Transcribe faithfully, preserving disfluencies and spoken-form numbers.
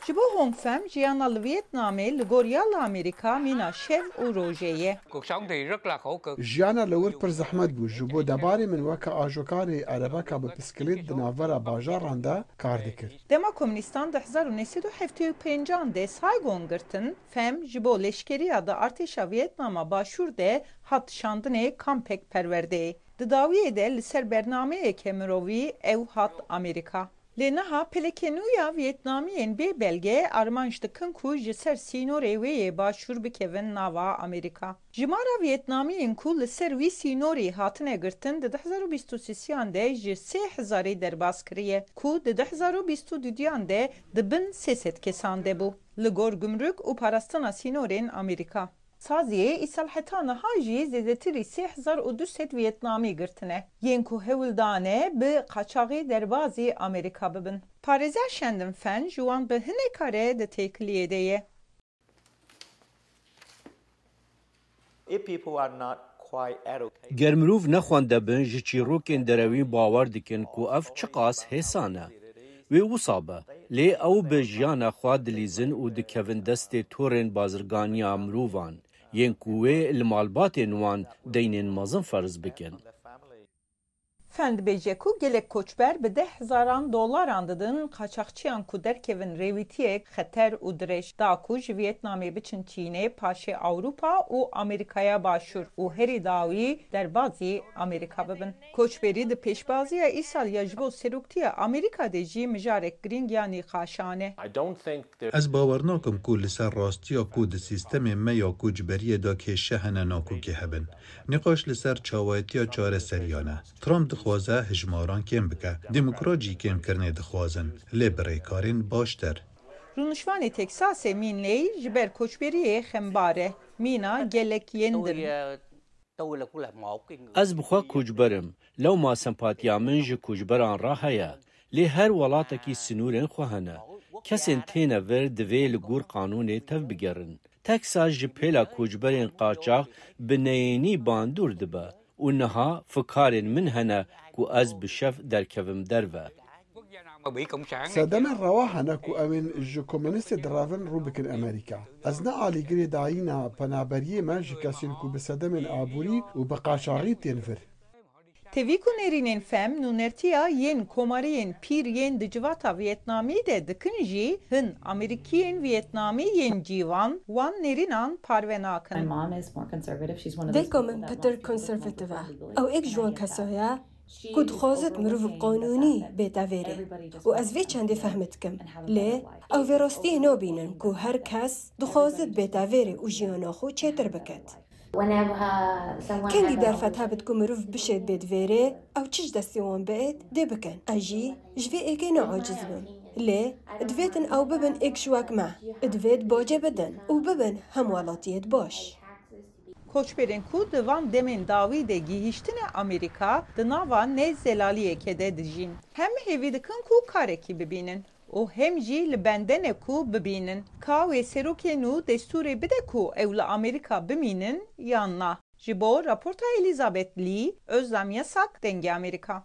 Ji bo Hong Fem, jiyana li Vietnamê li gor ya li Amerîka mîna şev û rojê ye. Cuộc sống thì rất là khổ cực. Jiyana li wir pir zehmet bû. Ji bo debarê min weke ajokarê erebeka bi piskilêt di navbera bajaran de kar dikir. Dema komûnîstan di hezar û neh sed û heftê û pêncan de Saigon girtin, Fem ji bo leşkeriya di artêşa Vietnama Başûr de hat şandinê kampek perwerdeyê. Di dawiyê de li ser bernameyeke mirovî ew hat Amerîka. Lê niha pelekê nû ya Vietnamiyên bê belge armanc dikin ku ji ser sînorê wê yê başûr bikevin nava Amerîka. Jimara Vietnamiyên ku li ser wî sînorî hatine girtin di du hezar û bîst û sêyan de ji sê hezarî derbas kiriye, ku di du hezar û bîst û duyan de di bin sê sed kesan de bû, li gor gumruk û parastina sînorên Amerîka. Saziyê îsal heta niha jî zêdetirî sê hezar û du sed Vietnamî girtine, yên ku hewl dane bi qaçaxî derbazî Amerîka bibin. Parêzer Shandon Fenn ji wan bi hineka re di têkiliyê de ye. If people are not quite educated, Ger mirov nexwendebin, ji çîrokên derewî bawer dikin ku ev çiqas hêsan e. Wê wisa be, lê ew bi jiyana xwe dilîzin û dikevin destê torên bazirganiya mirovan, yên ku wê li malbatên wan deynên mezin ferz bikin. Fenn dibêje ku gelek koçber bi deh hezaran dolaran didin qaçaxçiyan ku derkevin rêwîtiyek xeter û dirêj, da ku ji Vietnamê biçin Çînê, paşê Ewropa û Amerîkaya Başûr û herî dawî derbazî Amerîka bibin. Koçberî di pêşbaziya îsal ya ji bo seroktiya Amerîka de jî mijarek girîng ya nîqaşan e. I don't think there Ez bawer nakim ku li ser rastiya ku di sîstemê me ya koçberiyê de kêşe hene nakokê hebin. Nîqaş li ser çawayetiya çareseriyan e. Trump dixwaze hijmaran kêm bike. Demokrat jî kêmkirinê dixwazin. Lê bi rêkarên baştir. Rûnişvanê Teksasê Min Ley ji ber koçberiyê xembar e. Mîna gelek yên din. Ez bi xwe koçber im. Lewma sempatiya min ji koçberan re heye. Lê her welatekî sinûrên xwe hene. Kesên têne vir divê li gor qanûnê tevbigerin. Teksas ji pêla koçberên qaçax bi neyênî bandor dibe û niha fikarên min hene ku ez bi şev derkevim derve. Sedemên rewa hene ku em ên ji komunistê direvin rû bikin Amerîka. Ez ne alîgirê dayîna penaberiyê me ji kesên ku bi sedemên aborî û bi qaçaxî tên vir. Tevî ku nêrînên Fem nûnertiya yên komariyên pîr yên di civata Vietnamî de dikin jî, hin Amerîkiyên Vietnamî yên cîvan wan nêrînan parve nakin. Dayika min pitir konservatif e. Ew êk ji wan kesan ye ku dixwazit mirov bi qanûnî bête vêrê. Û ez vê çendê fehm dikim. Lê ew vê rastiyê nabînin ku her kes dixwazit bête vêrê û jiyana xwe çêtir biket. Kendî derfet hebit ku mirov bişêt bêt vêrê, ew çi ji destê wan biêt, dê bikin. Ez jî ji vê êkê ne aciz bim. Lê divêtin ew bibin êk ji wek me. Divêt bacê bidin û bibin hemwelatiyêt baş. Koçberên ku di van demên dawî de gihîştine Amerîka, di nava ne zelaliyeke de dijîn. Hem hêvî dikin ku karekî bibînin û hem jî li bende ne ku bibînin ka wê serokê nû destûrê bide ku ew li Amerîka bimînin yan na. Ji bo raporta Elizabeth Lee, Özlem Yasak, Dengê Amerîka.